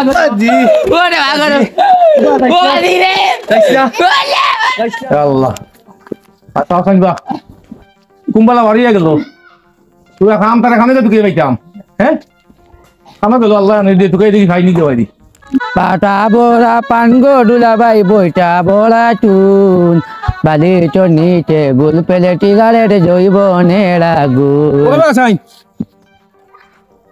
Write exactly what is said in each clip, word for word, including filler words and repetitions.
বাজি। ওরে বাবা রে। বাজি রে। আচ্ছা। ওরে। আল্লাহ। আচ্ছা, আচ্ছা, বাহ। কুম্বালা বাড়িয়া গেল। তুই কাম তারা কামে তো তুই পাইতাম। হ্যাঁ? কামে গেল আল্লাহ, আমি দিয়ে তুই দেখি খাইনি দেওয়াই দি। পাটা বড়া পান গো দুলাভাই, বইটা বড়া চুন। বালি চনিতে গুল পেলেটি গালের জৈব নেড়া গুণ। ওরে বাবা, সাইন।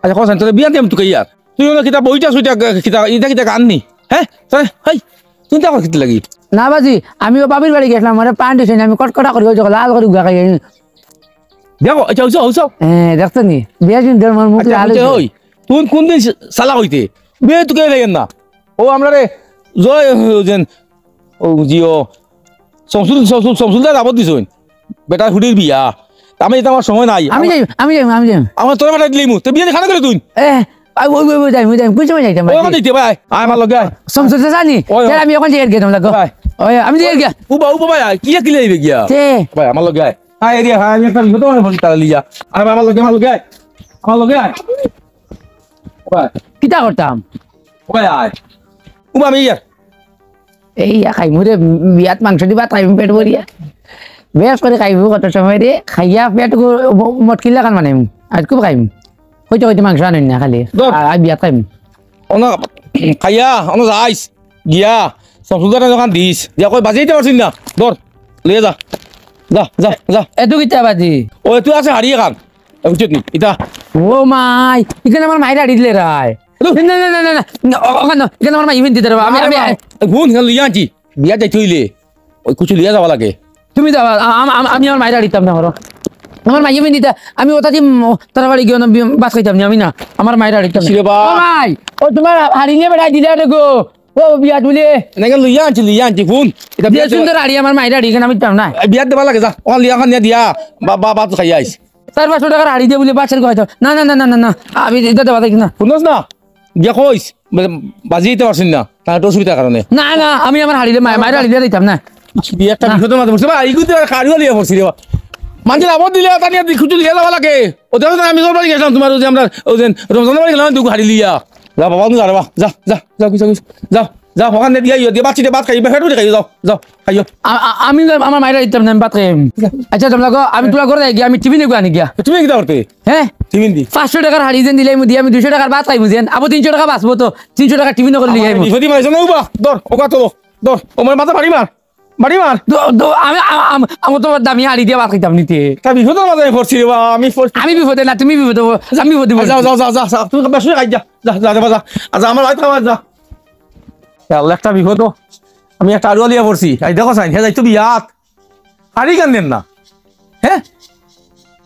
আচ্ছা, কসাইন, তোর বিয়া দিম তুই ইয়ার। তুই ওনা কিতা বইটা সুইটা কিতা, ইটা কিতা গান নি? হ্যাঁ? তোরে, হেই, তুই তা কিতা লাগি? না বাজি, আমি ও বাবির বাড়ি গেছিলাম, মানে পান দিছে না, আমি কটকটা করি ওই যে লাল করি গুয়া খাই। দেখো, আচ্ছা, হইছো, হইছো। হ্যাঁ, দেখছো নি? বিয়া দিন ধর, আমার মুখে আচ্ছা, আলু হইছে, দে। হই। তুই কোন দিন সালা হইতে? বিয়ে তুই কে দেখেন না? ও আমরা রে, জয়, ও যেন, ও জিও, শমসুল, শমসুল, শমসুলদার আবদ দিছইন। বেটা হুড়ির বিয়া। আমি এটা আমার সময় নাই। আমি যাই, আমি যাই, আমি যাই। আমার তোরা বেটা দিলিমু। তো বিয়ে খানা করে তুই? এ, আ, ওই, ওই, ওই যাই, ওই যাই। কোন সময় যাইতাম ও, ভাই? দিতে ভাই। আয়, আমার লগে আয়। শমসুল চাচা নি? ওই, ওই। আমি এখন যাই আর কি, তোমরা গো। ভাই। ওই, আমি যাই আর কি। উবা, উবা ভাই, আয়। কি এক কিলে আইবে গিয়া? তে। ভাই, আমার লগে আয়। আয়, এরিয়া, আয়, আমি একটা বিপদ আমার ফোন তারা লিয়া। আয়, ভাই, আমার লগে, আমার লগে আয়। আমার লগে আয়। ভাই। কিতা করতাম? ভাই, আয়। উবা, আমি ইয়ার। এই ইয়া খাইমু রে, বিয়াত মাংস দি ভাত খাইমু পেট ভরিয়া। বেশ করে খাইমু কত সময় রে, খাইয়া পেট গো-, ম-, মটকিলা খান মানে। আজ খুব খাইমু। হইতে হইতে মাংস আনইন না খালি। ধর। আ-, আ, বিয়াত খাইমু। অনো খাইয়া, অনো যাইস। গিয়া, শমসুলদারে দোকান দিস। দিয়া কই বাজাইতে পারছিস না। ধর, লইয়া যা। যা, যা, যা। এত কিতা বাজি? ও, এত আছে হাড়ি এখান। এ, বুঝছত নি? ইতা। ও মাই, ইখান আমার মাইরে হাড়ি দিলে রায়। হ্যালো। না, না, না, না, না, না, ও, ওখান না, ইখান আমার মাই ইভেন দিতে রে বা। আমি, আমি, আরে বা, গুণ হেল ইয়ান কি? বিয়া যাইতে হইলে, ওই কুচু লিয়া যাওয়া লাগে। তুমি যাবা, আ-, আম-, আম-, আমি আমার মাইরে হাড়ি দিতাম না, করো। আমার মাই ইভেন দিতা, আমি ওটা দিয়ে ম-, তার বাড়ি গিয়ে না, বি-, ভাত খাইতাম না, আমি না, আমার মাইরে হাড়ি দিতাম না। কিরে বা? ও মাই, ও তোমার হাড়ি নিয়ে বেড়াই দিলে রে গো। ও বিয়াত বুলে। এনেকে লইয়া আনছি, লইয়া আনছি, ফোন। এটা যে বিয়াত দেবা-, সুন্দর হাড়ি আমার মাইরে হাড়ি, ইখান আমি দিতাম না। এ, বিয়াত দেবা লাগে, যা। ওখান লিয়া, ওখান নিয়ে দিয়া, বা-, বা-, ভাত খাই আইস। চার পাঁচশো টাকার হাড়ি দিয়ে বুলে বাচ্চার খাইতো। না, না, না, না, না, না। আমি এটা দেবা দেখি না। শুনছ না? গিয়া কইস, বা-, বাজি দিতে পারছিস না। তার একটু অসুবিধার কারণে। না, না, আমি আমার হাড়ি দিয়ে, মা-, মাইরে হাড়ি দিয়ে দিতাম না। বিয়ে একটা না। বিপদের মাঝে পড়ছে। বা, এই গুতে আর কারিও লিয়া পড়ছি রে বা। মানষে আবার দিলে, তা নিয়ে খুঁজে লিয়া যাওয়া লাগে। ও দেখো না, আমি তোর বাড়ি গেছিলাম, তোমার ওই যে আমরা, ওই যে রমজান বাড়ি গেলাম, দুগু হাড়ি লিয়া। যা বাবা, তুমি যা রে বা। যা, যা, যা, যা, যা। যা, ওখানে দিয়া ইয়ে, দিয়া বাচ্চিতে ভাত খাই, পেট ভরে খাই, যাও, যাও, খাইও। আ-, আ-, আমি যাই, আমার মাইরে দিতাম না, আমি ভাত খাই আমি। আচ্ছা, তোমরা গো, আমি তোমরা ঘরে যাই গিয়া, আমি টিফিন এগুলো আনি গিয়া। তুমি কিতা করতে? হ্যাঁ? টিফিন দি। পাঁচশো টাকার হাড়ি যেন দিলে, আমি দি, আমি দুইশো টাকার ভাত খাইমু যেন, আবার তিনশো টাকা বাঁচবো তো, তিনশো টাকা টিফিন করে লিয়ে আইমু। বিপদে মারিস না, উবা, ধর, ওকা তো, ধর, ও মার মাথা বাড়ি মার, বাড়ি মার। তো, তো, আমি, আ-, আ-, আমি তো দামি হাড়ি দিয়া ভাত খাইতাম নিতে। তা বিপদর মাঝে আমি পড়ছি রে বা, আমি পড়ছি। আমি বিপদে না, তুমি বিপদে, আমি বিপদে পড়ছি। যাও, যাও, যাও, যাও, যাও, তুমি বেশ খাই যা, যা, যা, যা, যা, যা, আমার ভাত খাওয়া যা। এ আল্লাহ, একটা বিপদ। আমি একটা আড়ুয়া লিয়া পড়ছি। এই দেখো চাইন, হে যাইতো বিয়াত। হাড়ি কেন দেন না? হ্যাঁ?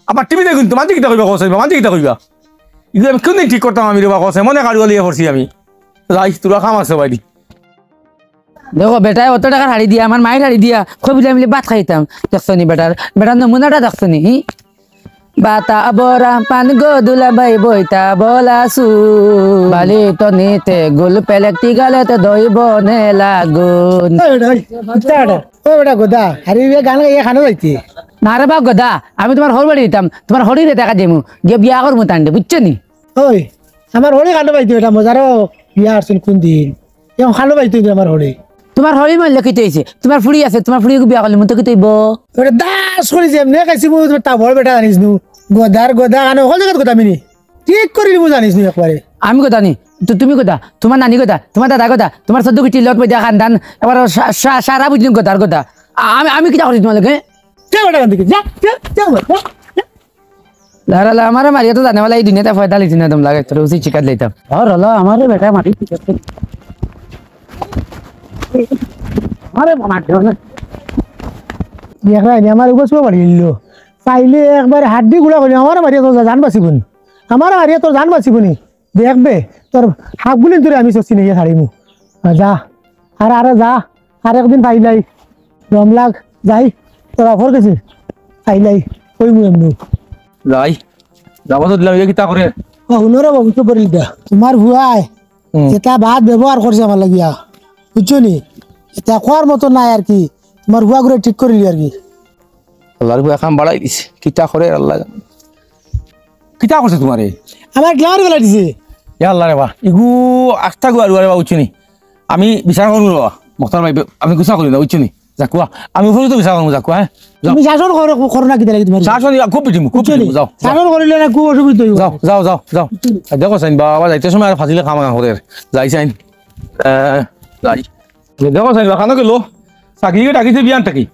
আবার টিভি দেখুন তো, মানষে কিতা কইবা, কও চাইন, মানষে কিতা কইবা? ইগুলো আমি কোনদিন ঠিক করতাম আমি রে বা, কও চাইন, মনে আড়ুয়া লিয়া পড়ছি আমি। যাই, তোরা কাম আছে বাইরে। দেখো, বেটায় অত টাকার হাড়ি দিয়া, আমার মাইর হাড়ি দিয়া, কই বুলে আমি ভাত খাইতাম। দেখছো নি বেটার, বেটার নমুনাটা দেখছো নি, হি? বাতা বরা পান গো দুলাভাই বইতা বলা সু। বালি তনিতে গুল পেলেকটি গালেতে দইব নে লাগুন। ওই বেটা, ওই, কিতা বেটা? ওই বেটা গদা, আরে ইয়ে গান গাইয়া খানো যাইতে। না রে বা গদা, আমি তোমার হর বাড়ি দিতাম, তোমার হরিরে দেখা দিমু, গিয়া বিয়া করমু তানরে, বুঝছো নি? ওই, আমার হরি খানো পাইতো এটা মজারও বিয়া আসছিল কোন দিন? এখন খানো পাইতো না আমার হরি। তোমার হরি মারলে কিতা হইছে? তোমার ফুড়ি আছে, তোমার ফুড়ি বিয়া করলে মতো কিতা হইব? ওটা দাস করি যে এমনি খাইছি বউ, তোমার তা বড় বেটা জানিস নু। গদার গদা, কানে হকল জায়গাত গদা মিনি। ঠিক করি নিবো জানিস নু একবারে। আমি গদা নি, তো তুমি গদা, তোমার নানি গদা, তোমার দাদা গদা, তোমার সদ্য গুটি লত বইদা খানদান, এবার সা-, সা-, সারা বুঝলি গদার গদা। আ-, আমি, আমি কিতা করি তোমার লগে? যা বেটা এখান থেকে, যা, যা, যা, যা, যা। লারা লা, আমারে মারিয়া তো জানে, ওলা এই দুনিয়াতে ফয়দা লিছি না, দম লাগে, তোর উচিত শিকার লইতাম। আর হলো, আমারে বেটা মারি শিকার। আমারে মার দেও না। দেখরা, এনে আমার উপর সুয়া বাড়ি নিল। পাইলে একবার হাড্ডি গুড়া করিল, আমারে মারিয়া তোর জান বাঁচিব নি। আমারে মারিয়া তোর জান বাঁচিব নি। দেখবে, তোর হাফ গুলিন তোরে আমি সস্তি নিয়ে ছাড়িমু। আর যা, আর, আরে যা, আর একদিন পাইলাই। রমলাগ, যাই, তোর অফর গেছে। পাইলাই, কইমু এমনি। যাই, যাবো তো দিলাম, ইয়ে কিতা করে? ও, হুনো রে বাবু, তো করিল দা। তোমার ভুয়ায় হুম। এটা বাদ ব্যবহার করছে আমার লাগিয়া। বুঝছো নি? এটা কওয়ার মতো নাই আর কি। তোমার ভুয়া করে ঠিক করিলি আর কি। আল্লাহর ভুয়া কাম বাড়াই দিছে। কিতা করে আল্লাহ জানে। কিতা করছে তোমারে? আমার গ্লামার গলা দিছে। ইয়া আল্লাহ রে বা, ইগু আস্তা গু আরু আরে বা, বুঝছো নি? আমি বিচার করমু রে বা, মখতার ভাই, আমি গুছা করি না, বুঝছো নি? যাকুয়া, আমি উপরে তো বিচার করমু, যাকুয়া, হ্যাঁ? যাও। তুমি শাসন করো, করো না কিতা লাগি তোমার? শাসন ইয়া খুব পিটিমু, খুব বুঝছো নি? পিটিমু, যাও, যাও। শাসন করিলে না, খুব অসুবিধা হইব। যাও, যাও, যাও, যাও। দেখো চাইন, বাবা, যাইতে সময় আর ফাজিলে কাম আনা করে। যাই চাইন। আহ, যাই। দেখো চাইন, বা কানো গেল? চাকরিকে ডাকিছে বিয়ান থাকি।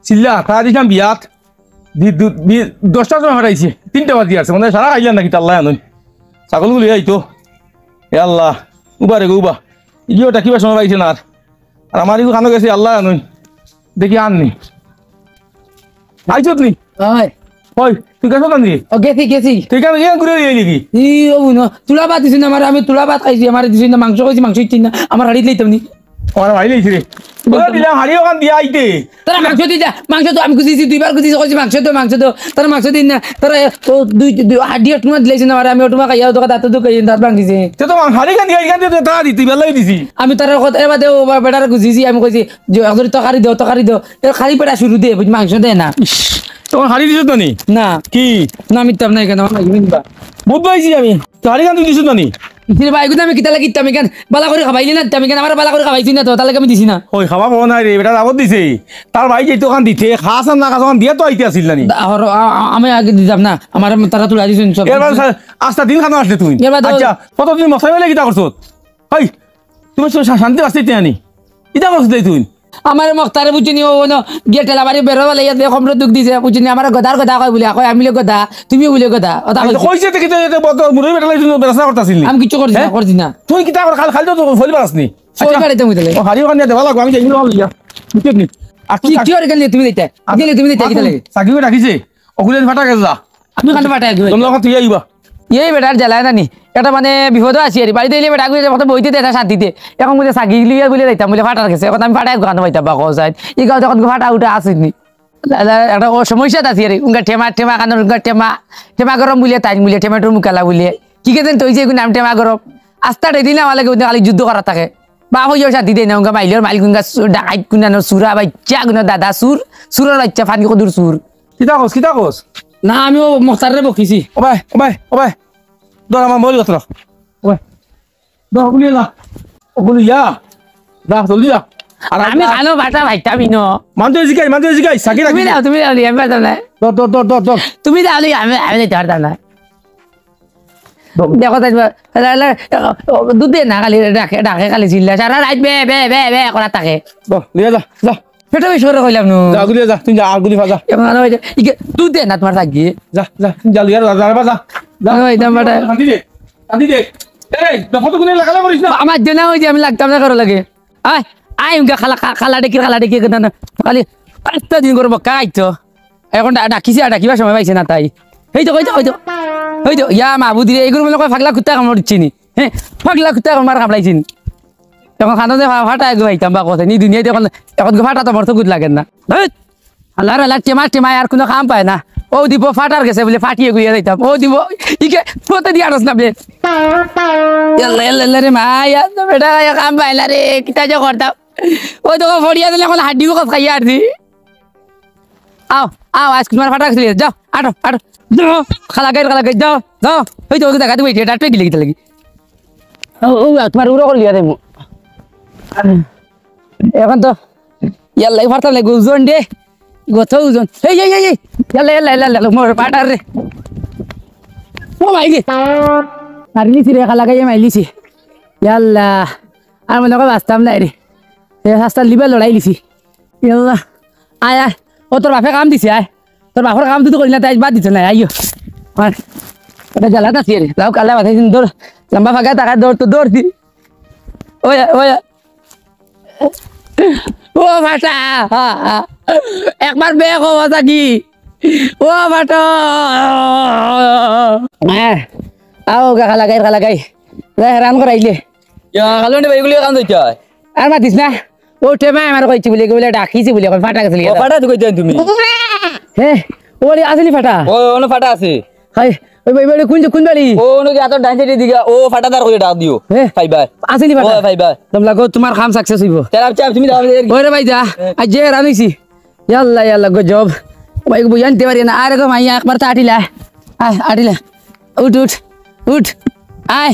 চিল্লা, তা দিছিলাম বিয়াত। দি-, দু-, বি-, দশটার সময় ফাটাইছে, তিনটা বাজি আছে, মানে সারা খাইলাম নাকি, তাল্লাই আনুন। ছাগলগুলি আইতো। এ আল্লাহ, উবা রে গো উবা। ইগিও ডাকিবার সময় পাইছে না আর। আর আমার ইগু কানো গেছে, আল্লাহ আনুন। দেখি আর নি। আইছত নি? ওই। ওই, তুই গেছত না নি? ও, গেছি, গেছি। তুই কেন ইয়ে ঘুরে দিয়ে দেখি? ই, ও বুনো, তুলা ভাত দিছি না আমার, আমি তুলা ভাত খাইছি, আমার দিছি না মাংস খাইছি, মাংস দিছি না, আমার হাড়ি লইতাম নি। আমার ভাই লইছি রে। বলে দিলাম, হাড়ি ওখান দিয়ে আইতে। তারা মাংস দিতা, মাংস তো আমি খুঁজেছি, দুইবার খুঁজেছি, কইছি, "মাংস তো, মাংস তো।" তারা মাংস দিন না, তারা ও দুই, দুই হাড্ডি অটুমা দিলাইছে না, আর আমি অটুমা খাইয়া, অটুমা দাঁত তো খাইয়া, দাঁত ভাঙিছে। তে তো মাং-, হাড়ি খান দিয়ে, এখান দিয়ে তো তারা দিতে, বেলাই দিছি। আমি তারা কথা, এবার দে, ও বা-, বেটারে খুঁজেছি, আমি কইছি, যে, "একজনই তরকারি দেও, তরকারি দেও।" এ খালি পেটা শুরু দে, বুঝ, মাংস দেয় না। তখন হাড়ি দিছত না নি? না। কি? না, আমি দিতাম না এখানে, আমার লাগবে না। বুঝ পাইছি আমি। তো হাড়ি খান তুই দিছত না নি? ইরে ভাই, এগুলো আমি কিতা লাগি দিতাম এখান? বালা করে খাবাইলি না দিতাম এখান, আমার বালা করে খাবাইছি না তো, তাহলে আমি দিছি না। ওই খাবা বড় নাই রে, বেটা দাবত দিছে। তার ভাই যেহেতু ওখান দিতে, খাস আর না খাস ওখান দিয়া তো আইতে আসিল না নি? দা-, হর-, আ-, আ-, আমি আগে দিতাম না, আমার তারা তুলে দিছেন সব। এবার সা-, আস্তা দিন খানো আসলে তুই। এবার তো আচ্ছা, কতদিন মশাই বেলা কিতা করছত? হাই, তুমি শা-, শান্তি আসতে ইতে আনি। ইতা করছত তুই? আমার মখতারে বুঝছনি, ও, ও, গিয়ে ঠেলা বাড়ি বেরো বলে, ইয়াতে কমরে দুখ দিছে, বুঝছনি, আমার গদার গদা কয় বুলে, কয়, "আমি বুলে গদা, তুমিও বুলে গদা।" ওটা আচ্ছা, কইছে। কইছে তো কি তো, এতে বত-, মুরব্বি বেটা লাগি তুমি বেড়াশোনা করতাছিল নি? আমি কিচ্ছু করছি না, হ্যাঁ? করছি না। তুই কিতা কর, খাল, খাল তো তুই ফলি পারস নি। ফলি আচ্ছা। পারে তুমি তাহলে। ও, হাড়ি ওখানে দেওয়া লাগবো, আমি যাই না, আমি যাই। বুঝছত নি? আর তুই কি, থাক। কি ওর এখানে তুমি দিতে? আর গেলে তুমি দিতে, কি থাক, তাহলে? থাকি করে রাখিছে। ওগুলো ফাটা গেছে যা। আমি কান্দ ফাটা একদম। তোমরা ওখান তুই আইবা। এই বেটার জ্বালায় না নি। এটা মানে বিপদও আছি আর। বাড়িতে এলে বেটা গুলো বইতে দেয় না শান্তিতে। এখন বুলে সাগি লিয়া বুলে যাইতাম, বুলে ফাটার গেছে। এখন আমি ফাটা এক গান পাইতাম বা কও সাইড। এই গাঁও যখন ফাটা উঠা আসেনি। একটা ও সমস্যাত আছি আরে। উনকা ঠেমা, ঠেমা কানোর উনকা ঠেমা, ঠেমা গরম বুলে তাই বুলে, ঠেমা টুর মুকালা বুলে। কি কেন তো ওই যে নাম ঠেমা গরম। আস্তা ঠেদি না, আমার লাগে খালি যুদ্ধ করা থাকে। বাপ হইয়াও শান্তি দেয় না, উনকা মাইলের মালিক, উনকা সু-, ডাকাইত কুনানো সুরা বাইচ্চা, কুনো দাদা সুর, সুরর বাইচ্চা, ফানি কদুর সুর। কিতা কস, কিতা কস? না, আমি ও মখতাররে বকিছি। ও ভাই, ও ভাই, ও ভাই। ধর আমার মোবাইল ধর। ও ভাই। ধর, ওগুলি যা। ওগুলি যা। যা, জলদি যা। আর আমি আ- খানো বাটা ভাইতামি ন। মানতে জিগাই, মানতে জিগাই, সাকি তুমি রাখি। দাও, তুমি দাও, আমি পারতাম না। ধর, ধর, ধর, ধর, ধর। তুমি দাও, আমি, আমি দিতে পারতাম না। ধর। দেখো তাই বা, লা, লা, ও, দুধ দে না, খালি ডাকে, ডাকে খালি চিল্লা। সারা রাত বে, বে, বে, বে করা থাকে। ধর, লিয়া যা, যা। পেটো বেশ করে কইলাম নু। যা, গুলি যা, তুই যা, আর গুলি ফা, যা। এখন আর ওই যে, ইকে, দুধ দে না তোমার থাকি। যা, যা, তুই যা, লিয়া যা, যা, যা, যা। ওই দাম বাটা। শান্তি দে, শান্তি দে। এই, দফা তো গুলি লাগালে করিস না। আমার জন্য ওই যে আমি লাগতাম না কারো লাগে। আয়, আয়, উনকা খালা, খা-, খালা ডেকির, খালা ডেকির কথা না। খালি পাঁচটা দিন করে বক্কা খাইতো। এখন ডা-, ডাকিছি, আর ডাকিবার সময় পাইছে না তাই। এই তো, এই তো, এই তো। এই তো, ইয়া মাবুদি রে, এগুলো মনে কয় পাগলা কুত্তা কামড় দিচ্ছে নি। হ্যাঁ, পাগলা কুত্তা কামড় কামড়াইছে নি। এখন খানো যে ফা-, ফাটা এগু পাইতাম বা কথা নি, দুনিয়াতে এখন, এখন গো ফাটা তো মরতো গুদ লাগে না। হেই, আল্লাহর আল্লাহ, টেমা, টেমা আর কোনো কাম পায় না। ও দিব ফাটার গেছে বলে ফাটিয়ে গুইয়া যাইতাম। ও দিব, ইকে, ফোতে দিয়ে আরস না বে। ইয়াল্লা, ইয়াল্লা, ইয়াল্লা রে মা, ইয়াল্লা বেটা, ইয়া কাম পায় না রে, কিতা যে করতাম। ও তো ফড়িয়া দিলে এখন হাড্ডিও কস খাইয়া আর দি। আও, আও, আইজ তোমার ফাটা গেছে, যাও, আটো, আটো, যাও, খালা গাইর, খালা গাইর, যাও, যাও, ওই তো, ওই তো, দেখা দিবো, এটা, এটা গিলে গিতে লাগি। ও, ও, তোমার উড়ো করে লিয়া দেবো। এখন তো, ইয়াল্লা, এই ফাটার লাগে ওজন দে, গত ওজন। এই, এই, এই, এই, ইয়াল্লা, ইয়াল্লা, ইয়াল্লা, ইয়াল্লা, মোর ফাটার রে। ও ভাই রে, মারিলিছি রে, খালা গাইয়ে মারিলিছি। ইয়াল্লা, আর মনে কয় বাঁচতাম না রে। এ রাস্তার লিবার লড়াই লিছি। ইয়াল্লা। আয়, আয়। ও, তোর বাপে কাম দিছে, আয়। তোর বাপর কাম তুই তো করিস না, তাই বাদ দিছ না, আইও। আর ওটা জ্বালাত আছি রে। লাও, কালা বাতাই দিন, দৌড়। লম্বা ফাঁকা টাকা দৌড় তো দৌড় দি। ওই, ওই। ও ফাটা। একবার বে কো থাকি। ও ফাটা। হ্যাঁ। আও, গা খালা গাই, খালা গাই। রে, হেরান করাইলে। ইয়া, কালুন্ডি ভাই, এগুলি কাম দিতে হয়। আর মাতিস না। ও টেমা আমার কইছি বলে, বলে ডাকিছি বলে, এখন ফাটা গেছিল ও, ইয়া। ফাটা তো কইতে তুমি। হে, ও বলে আসেনি ফাটা। ও, ওনো ফাটা আছে। হাই, ওই ভাই, ভাই, কোন, কোন বাড়ি? ও, ওনো কি আতর ডাইন সাইডে দিকে, ও ফাটা দার করে ডাক দিও। হে? ভাই, ভাই। আসেনি ফাটা? ও, ভাই, ভাই। তোমরা গো, তোমার কাম সাকসেস হইব। তারা আপ-, আপ-, তুমি যাও, এর কি? ওরে ভাই, যা। হে। আজ যে রানিছি। ইয়াল্লা, ইয়াল্লা, গজব। ভাই, বই আনতে পারি না। আরে গো, মাইয়া, একবার তো আটিলা। আয়, আটিলা। উঠ, উঠ, উঠ। আয়।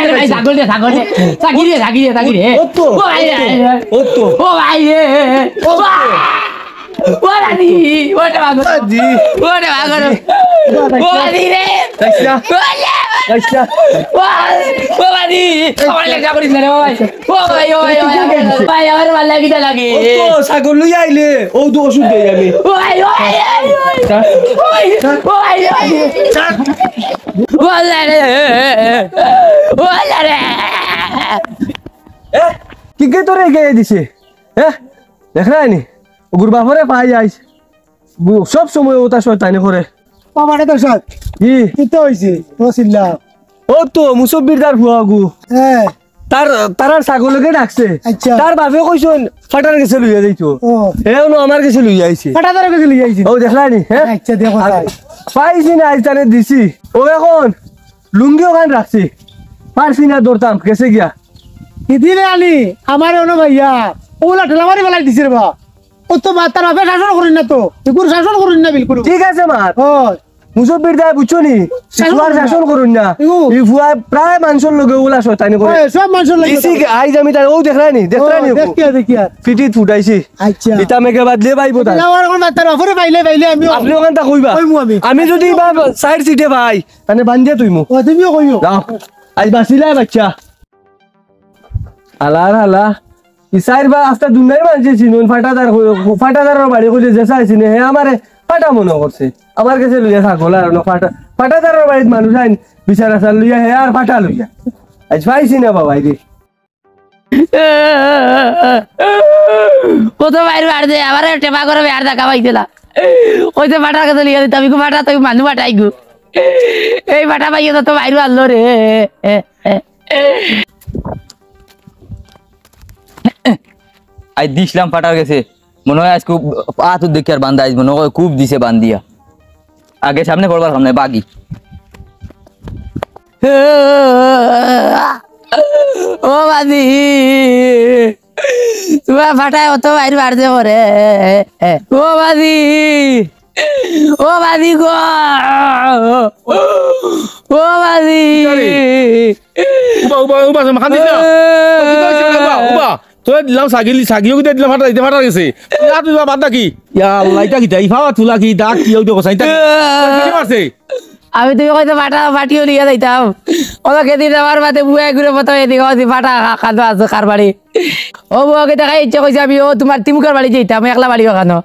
আরে ভাই, ছাগল রে, ছাগল রে। ছাগি রে, ছাগি রে, ছাগি রে। ও তো, ও ভাই রে, ও তো। ও ভাই রে। ও তো। ও বাদি, ওটা বাগর। বাদি। ওটা বাগর। ও বাদি রে। আচ্ছা। ও বাদি। আচ্ছা। ও বাদি। ও বাদি। আমার লেখা করিস না রে ভাই। ও ভাই, ও ভাই, ও ভাই, ও ভাই, আমার ভালো লাগে না লাগে। ও তো ছাগল লই আইলে, ও তো ওষুধ দেই আমি। ও ভাই, ও ভাই, ও ভাই। ও ভাই, ও ভাই, ও ভাই। ও আল্লাহ রে। ও আল্লাহ রে। এ, কি কে তোরে এগিয়ে দিছে? এ, দেখ না নি? ওগুর বাপরে পাই আইস। গু-, সব সময় ওটা শয়তানি করে। বাবারে তো সব। কি? কি তো হইছে? ও চিল্লা। ও তো মুসব্বির দার ফুয়া গু। হ্যাঁ। তার, তার আর ছাগলকে ডাকছে। আচ্ছা। তার বাপে কইছইন, ফাটার গেছে লইয়া যাইতো। ও। হে, ওনো আমার গেছে লইয়া আইছে। ফাটা তার গেছে লইয়া আইছে। ও, দেখলা নি, হ্যাঁ? আচ্ছা, দেখো আর তাই। পাইছি না, আইজ তারে দিছি। ও এখন লুঙ্গি ওখান রাখছি। পারছি না, ধরতাম, গেছে গিয়া। ইদিনে আনি, আমার ওনো ভাইয়া, ওগুলা ঠেলা মারি ফেলাই দিছে রে বা। ও তো মা, তার বাপে শাসন করইন না তো। এগুর শাসন করইন না বিলকুল। ঠিক আছে মা। হয়। মুসব্বির দায় বুঝছো নি? শাসন ফুয়ার করইন না। শাসন করইন না। ইউ। এই ফুয়া প্রায় মানুষের লগে ওলা শয়তানি করে। হয়, সব মানুষের লগে দিছি শয়তানি। আইজ আমি তার, ও দেখরা নি, দেখরা ও, নি ও। দেখিয়া, দেখিয়া। ফিটিত ফুটাইছি। আচ্ছা। ইতা মেঘে বাদলে পাইবো তার। আমার এখন মাথার উপরে পাইলে, পাইলে আমিও আপনি ওখান তা কইবা। কইমু আমি। আমি যদি বা সাইড সিটে ভাই, তাহলে বান্ধিয়া তুইমু। ও, তুমিও কইও। যাও। আইজ বাঁচিলাই বাচ্চা। হালার হালা। ই চাইর বা আস্তা দুনিয়ার মানষে চিনইন, ফাটাদার কই-, ফাটাদারর বাড়ি কইলে যে চাই চিনে, হে আমারে ফাটা মনো করছে। আমার গেছে লইয়া ছাগল আর অনো ফাটা, ফাটাদারর বাড়িত মানুষ আইন বিচার আচার লইয়া, হে আর ফাটা লইয়া। আইজ পাইছি না বাবা, এই রে। কত বাইর বার দে, আমারে টেপা করে বেয়ার দেখা পাইছে না। কইছে ফাটার গেছে লইয়া দিতাম, ইগু ফাটা তুই মানু ফাটাই গু। এই ফাটা পাইয়ে তো বাইর আনলো রে। আইজ দিছলাম ফাটার গেছে, মনে হয় আইজ খুব আত দেখি আর বান্ধা, আইজ মনে হয় খুব দিছে বান্ধিয়া। আগে সামনে পড়বার সামনে বাগি। ও বাদি, তুমার ফাটায় অত বাইর বার দে পরে। ও বাদি, ও বাদি গো, ও বাদি। কি রে? উবা, উবা, উবা, মাখান দিস না। কি কইছে রে, উবা, উবা। তোরে দিলাম ছাগলি, ছাগিও কিতা দিলাম ফাটা, দিতে ফাটা গেছে। ইয়া, তুই বাদ দা কি? ইয়া আল্লাহ, ইটা কিতা? ই ফাওয়া তুলা কি? দাগ কি? ওই দেখো, সাইনটা কি? কি মারছে? আমি তুমি কইতে ফাটা ফাটিও লিয়া যাইতাম। অত কেদিন আমার মাতে বুয়া ঘুরে মতো এদিকে অদি ফাটা কান্দো আছে কার বাড়ি। ও বুয়াকে দেখাই ইচ্ছে কইছে আমি ও তোমার তিমুকার বাড়ি যাইতাম, একলা বাড়ি ওখানো।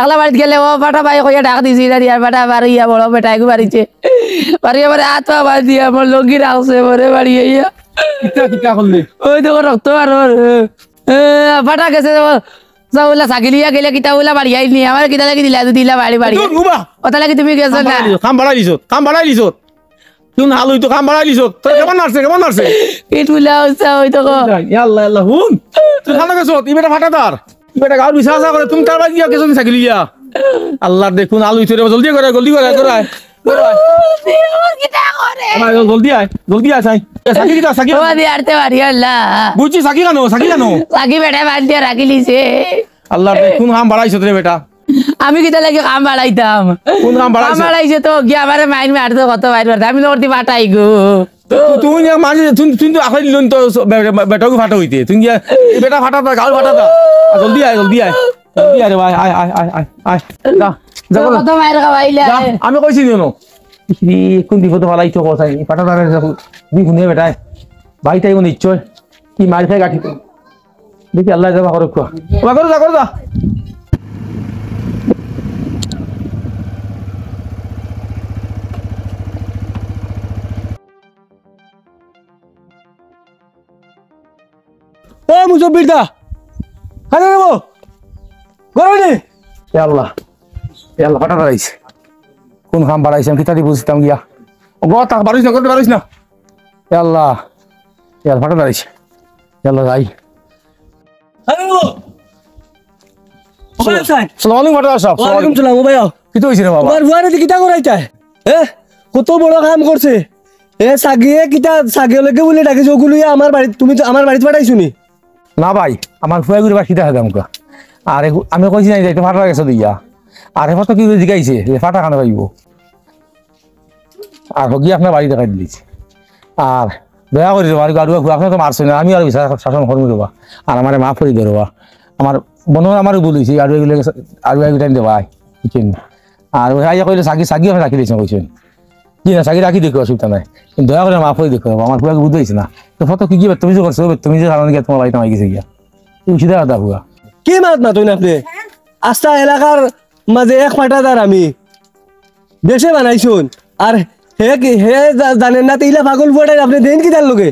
একলা বাড়িত গেলে ও ফাটা ভাই কইয়া ডাক দিছি না দিয়া ফাটা বাড়ি ইয়া বড় বেটা এগু বাড়িছে। বাড়ি আমার হাত পা বাঁধ দিয়া আমার লঙ্গি রাখছে মরে বাড়ি ইয়া। কিতা কিতা করলি? ওই দেখো রক্ত আর ওর, এ, ফাটা গেছে ও। যাও ওলা ছাগিলিয়া গেলে কিতা ওলা বাড়ি আইনি আমার কিতা লাগি দিলা যদি ইলা বাড়ি বাড়ি। দূর, উবা। ওটা লাগি তুমি গেছো কাম না। বাড়াই দিছত, কাম বাড়াই দিছত, কাম বাড়াই দিছত। তুই হাল হইতো কাম বাড়াই দিছত। তোর কেমন নাড়ছে, কেমন নাড়ছে? পিঠ ফুলা হচ্ছে ওই তো গো। ইয়া আল্লাহ, আল্লাহ, হুন। তুই খানো গেছত, ই বেটা ফাটাদার। ই বেটা গাঁর বিচার আসা করে, তুমি তার বাড়ি গিয়া গেছো নি ছাগিলিয়া? আল্লাহ দেখুন, আলু ইতরে জলদি করে, জলদি করে, করে আয়। করে আয়। আমার কিতা করে? আমার জলদি আয়, জলদি আয়, সাই। এ, সাকি কিতা, সাকি? ও, আমি আরতে পারি, আল্লাহ। বুঝছি, সাকি কেন, সাকি কেন? সাকি বেটা বাদ দিয়া রাখিলিছে। আল্লাহ রে, কোন কাম বাড়াইছো রে বেটা? আমি কিতা লাগি কাম বাড়াইতাম? কোন কাম বাড়াইছো? কাম বাড়াইছে তো, গিয়া আমারে মাইর মারতো, কত মাইর মারতো। আমি নড়তি ফাটাই গো। তু-, তুই না মারছিস, তুই, তুই তো আখাই দিলুন তো বে-, বে-, বেটাকে ফাটা হইতে। তুই গিয়া, এই বেটা ফাটা দা, গাল ফাটা দা। আর জলদি আয়, জলদি আয়। জলদি আয় রে ভাই, আয়, আয়, আয়, আয়, আয়। যা, যা, যা। কত মাইর খাওয়াইলে। যা, আমি কইছি কেন? ইস রে, কোন বিপদে ফালাইছো কথা? এই ফাটা দাঁড়ায় যা, দি হুনে বেটায়। ভাই তাই মনে ইচ্ছয়। কি মার খায় গাঠিত। দেখি আল্লাহ যাবা করো খোয়া। ওবা করো যা, করো যা। ও মুসব্বির দা, আরে রে বো, গরম নি? এ আল্লাহ, এ আল্লাহ, ফাটা দাঁড়াইছে। কোন কাম বাড়াইছে, আমি কিতাদি বুঝতাম গিয়া। ও গো, তা বাড়াইস না, করতে বাড়াইস না। এ আল্লাহ, এ আল্লাহ, ফাটা দাঁড়াইছে। এ আল্লাহ, যাই। আরে রে বো, ওখানে আছেন? সালাম আলাইকুম, ফাটা সাহেব। ওয়ালাইকুম সালাম, ও ভাইয়া। কিতা হইছে রে বাবা? তোমার বুয়ারে দি কিতা করাইতায়? এ, কত বড় কাম করছে। এ, সাগিয়ে কিতা, সাগিয়ে লগে বুলে ডাকিছে, ওগুলো ইয়া আমার বাড়িত, তুমি তো আমার বাড়িত পাঠাইছো নি? না ভাই, আমার ফুয়া গুরে বাসি দেখা দাম কা। আর এগু-, আমি কইছি না, যাইতে ফাটা গেছে দিয়া। আর এবার তো কি জিগাইছে, যে ফাটা খানো পাইব। আর হগি আপনার বাড়ি দেখাই দিলিছে। আর দয়া করি তোমার গাড়ুয়া ফুয়া, আপনি তো মারছেন না, আমি আর বিচার শাসন করবো দেবা। আর আমারে মাফ করি দেবা। আমার মনে হয় আমারও ভুল হয়েছে, গাড়ুয়া গুলো, গাড়ুয়া গুলো দেবা, বুঝছেন? আর ওই আইয়া কইলে, "সাগি, সাগি, আমি রাখি দিয়েছেন," কইছেন। "জি না, সাগি রাখি দেখো, অসুবিধা নাই। কিন্তু দয়া করে মাফ করে দেখো, আমার ফুয়াকে বুঝতে হয়েছে না। তো ফটো কি কি বেতমিজি করছে, ও বেতমিজি কারণে গিয়ে তোমার বাড়িতে আমার গেছে গিয়া। তুমি সিধা কথা ফুয়া।" কি মাত মাতইন আপনি? আস্তা এলাকার মাঝে এক ফাটাদার আমি। দেশে বানাইছুন। আর হে কি, হে জা-, জানেন না, তে ইলা পাগল ফুয়াটাই আপনি দেন কি তার লগে?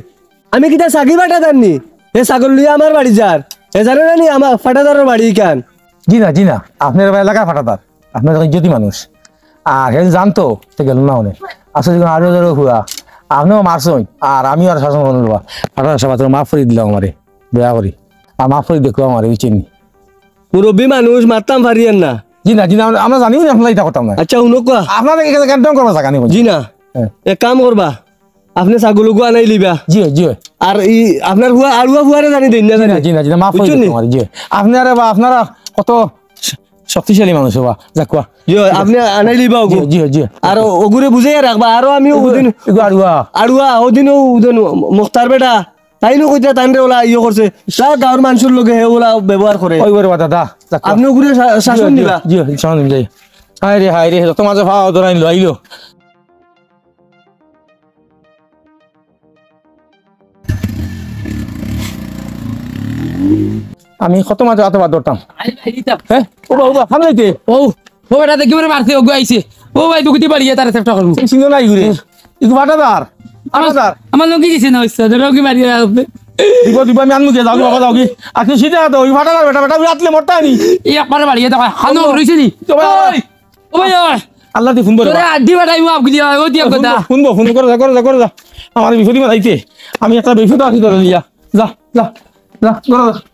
আমি কিতা সাগি ফাটাদার নি? হে ছাগল লইয়া আমার বাড়ি যার। হে জানে না নি আমার ফাটাদারর বাড়ি ইখান? জি না, জি না, আপনার এলাকার ফাটাদার। আপনি তো ইজ্জতি মানুষ। আর হে জানতো, তে গেল না অনে। আসলে যখন আরো ধরো হুয়া, আপনিও মারছইন, আর আমিও আর শাসন করুন বাবা। ফাটাদার সাহেব, তুমি মাফ করে দিলাম আমারে, দয়া করি। আর মাফ করে দেখো আমারে, বুঝছেন নি? মুরব্বী মানুষ, মারতাম পারিয়েন না। জি না, জি না, আমরা, আমরা জানি না, আপনারা এটা করতাম না। আচ্ছা, হুনো কোয়া। আপনারা এখানে কেন করবা জায়গা নেই? জি না। হ্যাঁ। এক কাম করবা, আপনি ছাগল ওগু আনাই লিবা। জি হয়, জি হয়। আর ই আপনার হুয়া, আড়ুয়া হুয়ারে জানি দেন না জি না, জানি। জি না, জি না, মাফ করে বুঝছেন নি? দিন আমারে, জি হয়। আপনারা বা আপনারা কত শ-, শক্তিশালী মানুষ বা, যাক কোয়া। জি হয়, আপনি আনাই লিবা ওগু। জি, জি, জি। আর ওগুরে বুঝাইয়া রাখবা, আরো আমি এগু-, ওদিন এগু আড়ুয়া। আড়ুয়া, ওদিনও ওদিন মুখতার বেটা, তাইনও কইতা তাইনরে ওলা ইয়ে করছে, তা গাঁওর মানুষর লগে হে ওলা ব্যবহার করে। ওই ওরে বা দাদা, যাক কোয়া। আপনি ওগুরে শা-, শাসন জি, দিবা। জি, জি, শাসন দিন, যাই। হায় রে, হায় রে, যত মাঝে ফাও ধরাইল, আইলো। আমি কত মাঝে আতো বাদ ধরতাম। আই, আই, দিতাম। হ্যাঁ? ও বাবা, ও বাবা, সামনে আইতে। ও, ও বেটা, দেখি মরে মারছে, ওগু আইছে। ও ভাই, দুকুতি বাড়িয়ে তারা চেষ্টা করবো। এই সিঙ্গল আই ঘুরে। ইগু ফাটাদার। আমার, ফাটাদার। আমার লঙ্গি দিছে না, ওই সাথে লঙ্গি মারিয়ে রাখবে। দিব, দিব, আমি আনমু গিয়া, যাওগি বাবা, যাওগি। আর তুই সিধা তো, ওই ফাটাদার বেটা, বেটা, ওই আতলে মরতা নি। এই একবারে বাড়িয়ে দেখো, হানো ও, রইছে নি? তো ভাই, ওই! ও ভাই, ওই! আল্লাহ দি ফোন করো। তোরে আড্ডি বাটাইমু আবগুলি, ওই দিয়া ফোন কথা। ফোন, ফোন, ফোন, করো যা, করো যা, করো যা। আমার বিপদে মারাইতে। আমি একটা বিপদ আছি তোরে দিয়া। যা, যা, যা, করো যা।